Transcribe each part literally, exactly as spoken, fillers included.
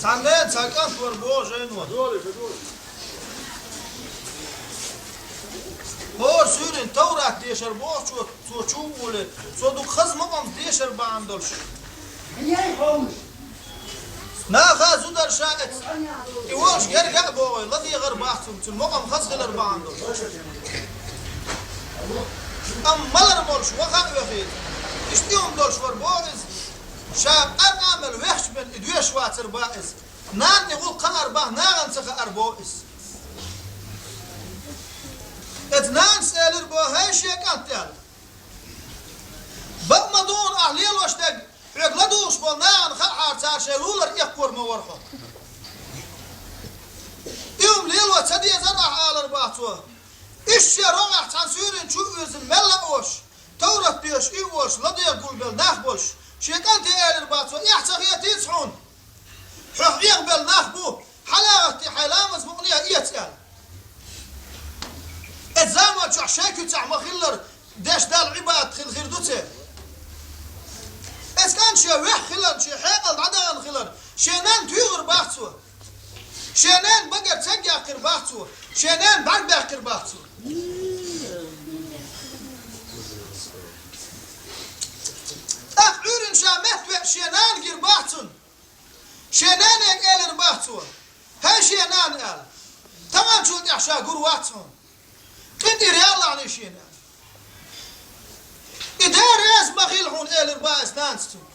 Цхьаннен цхьа кӀант вара боху жайно. ХӀора суьйрана Таврат дешар бохучо, цо чу а волий, цо дукха хаза мукъамца дешар бахьана долуш. Наха зударша эца, и волуш герга а богӀий, ладегӀар бац цунна, цуьнан мукъам хаза хилар бахьана долуш. Амма малар молуш ваха а вехий, иштта хӀума долуш вара боху иза. Ша къаркъа мел вехча бен и доьшуш вацар бах иза. Нанна и гӀуллакх хаар бах, нахана ца хаар боху иза. Эцу нанас элира боху: «ХӀай шен кӀант, — аьлла, — бакъ ма ду хьуна ахь лелош дерг, хьоьга ладугӀуш болу нахана хаахьара цара шайн лулара эккхор ма вара хьо. И хӀума лело ца дезара ахь», — алар бах цо. Иштта шен рогӀехь цхьана суьйрана чу а вирзина мелла а волуш, Таврат доьшуш и а волуш, ладегӀа гулбелла нах болуш, шен кӀанте элира бах цо: «Эхь ца хетийца хьуна? Хьо хьехабелла нах бу, хьала а гӀаттий, хьайн ламаз мукъане а эца», — аьлла. Эцу заманчохь шайн куьцахь ма-хиллара деш Далла Ӏибадат хилла хир ду церан. Эцу кӀанта шен вехха хиларна, шен хьекъал дӀадахана хиларна, шен нанна туьйхира бах цо. Шен ненан багара цег яьккхира бах цо, шен ненан бӀаьрг баьккхира бах цо. ТӀаккха Ӏуьйранна ша меттавеъча шен нана гира бах цунна. Шен нане элира бах цо: «ХӀай шен нана, — аьлла, — таханчул тӀаьхьа ша гур вац хьуна. КъинтӀера ялалахьаний шена», — аьлла. «И Дела реза ма хила хьуна», — элира бах эцу нанас цуьнга.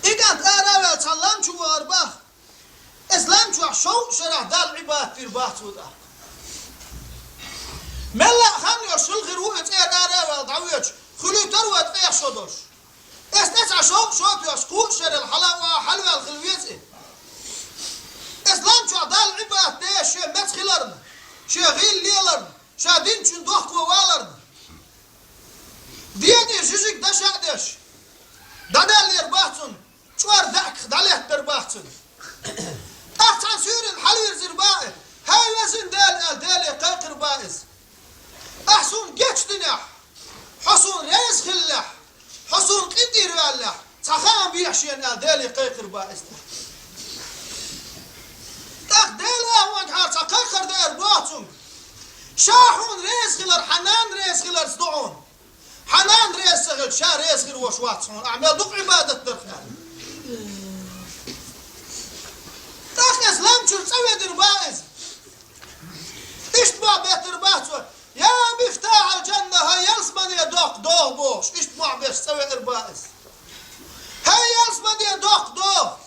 И кӀант ара а ваьлла цхьана лам чу вахара бах. Эцу лам чохь шовзткъа шарахь Далла Ӏибадат дира бах цо тӀаккха. Мелла а хан йолуш хилла хир ву и цӀера ара а ваьлла дӀавоьдуш, хуьлуьйтур вай ткъех шо долуш. Эцу тӀе цхьа шовзткъа шо а тоьхча, кхузткъа шарел хьала а ваха хьалаваьлла хила веза и. Эцу лам чохь Далла Ӏибадат деш шен меца хиларна, шен гӀийла леларна, ша динчун дохко валарна, дегӀе жижиг даш а деш, дӀадаьллера бах цунна, чӀор даьӀахках дӀалеттара бах цунна. ТӀаккха цхьана суьйрана хьалавирзира бах и: «ХӀай везан Дела», — аьлла, Деле кхайкхира бах иза. «Ахь суна гечдинехь, хьо суна реза хиллехь, хьо суна къинтӀера ваьллехь, цхьа хаам бехьа шена», — аьлла, Деле кхайкхира бах иза. ТӀаккха Дела ахь вангахьара цхьа кхайкхар деара боху цуьнга: «Ша хьуна реза хилар хьан нанна реза хиларца ду хьуна. Хьан нана реза ца хилча, ша реза хир волуш вац хьуна, ахь мел дукха Ӏибадат дарх», — аьлла. ТӀаккха эцу лам чуьра цӀа ведира бах иза. Иштта мохь беттара бах цо: «Я мифтахьал-жанна, хӀай ялсамане доккха догӀа», — бохуш, иштта мохь беш цӀа веара бах иза. «ХӀай ялсамане доккха догӀа!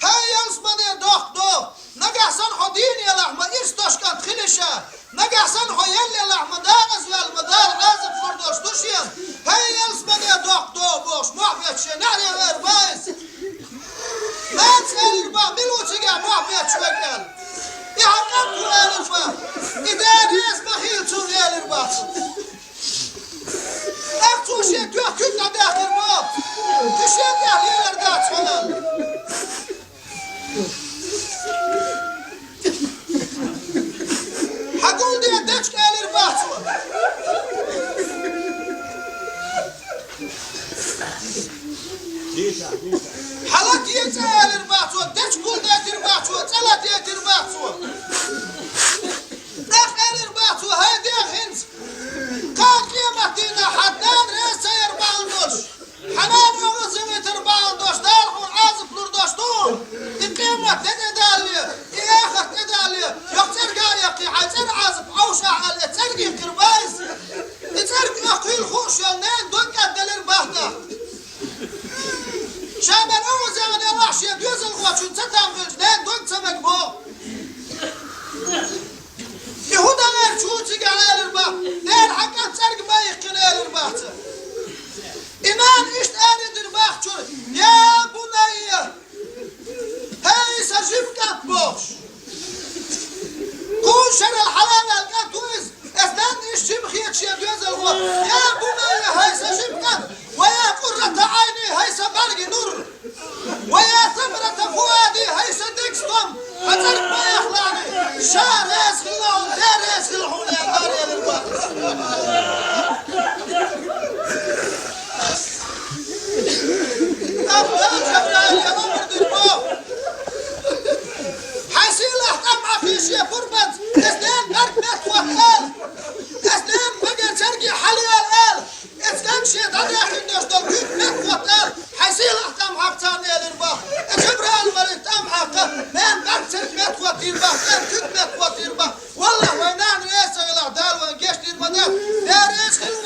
ХӀай ялсамане доккха догӀа! Нагахь санна хьо дийна елахь, ма ирс долуш кӀант хили ша! Нагахь санна хьо елла елахь, ма декъаза ваьлла, ма Дала Ӏазап лур долуш ду шена! ХӀай ялсамане доккха догӀа!» — бохуш, мохь бетташ шен неӀаре веара бах иза. Нанас элира бах: «Мила ву цигахь мохь бетташ верг?» — аьлла. «И хьан кӀант ву», — элира бах. «И Дела реза ма хила цунна», — элира бах цо. ТӀаккха цо шен тоьхна куьг дӀадаьккхира боху: «Кхин шен тӀехь лелар дац хьуна». «Хьан гулде дечиг», — элира бах цо. «Хьан латте цӀа», — элира бах цо, дечиг гулдайтира бах цо, цӀа латийтира бах цо. ТӀаккха элира бах цо: «ХӀай Дела, хӀинца, кхана къематдийнахь хьан нана реза ца яр бахьана долуш, хьан нана оьгӀазвитар бахьана долуш Дала хьуна Ӏазап лур долуш ду хьуна, и къемат де тӀедалале, и эхарт тӀедалале, йоккха цӀерга а яккхий, хьайн цӀеран Ӏазап Ӏовшахь», — аьлла, и цӀерга иккхира бах иза. И цӀерга оьхкийла хууш йолу ненан дог кӀадделира бах тӀаккха. Ша мел оьгӀазвахана елахь, шен доьзалхочун ца там хилча, ненан дог ца мега боху. И хӀун дан эр чу цигахь, элира бах, Дела, хьан кӀант цӀерга ма иккхина, элира бах цо. И нана иштта арадира бах чуьра: «Я бунайя! ХӀай сан жима кӀант!» — бохуш. Кхузткъа шарал хьалаваьлла кӀант ву иза. Эцу нанна иштта жима хеташ шен доьзалхо: «Я бунайя, хӀай сан жима кӀант! Ва я къуррата Ӏайни, хӀай сан бӀаьргийн нур! Ва я самарата фуади, хӀай сан деган стом! Хьан цӀерга ма эхалахьаний! Ша реза хилла хьуна, Дела реза хила хьуна», — аьлла, Дала элира бах. Tell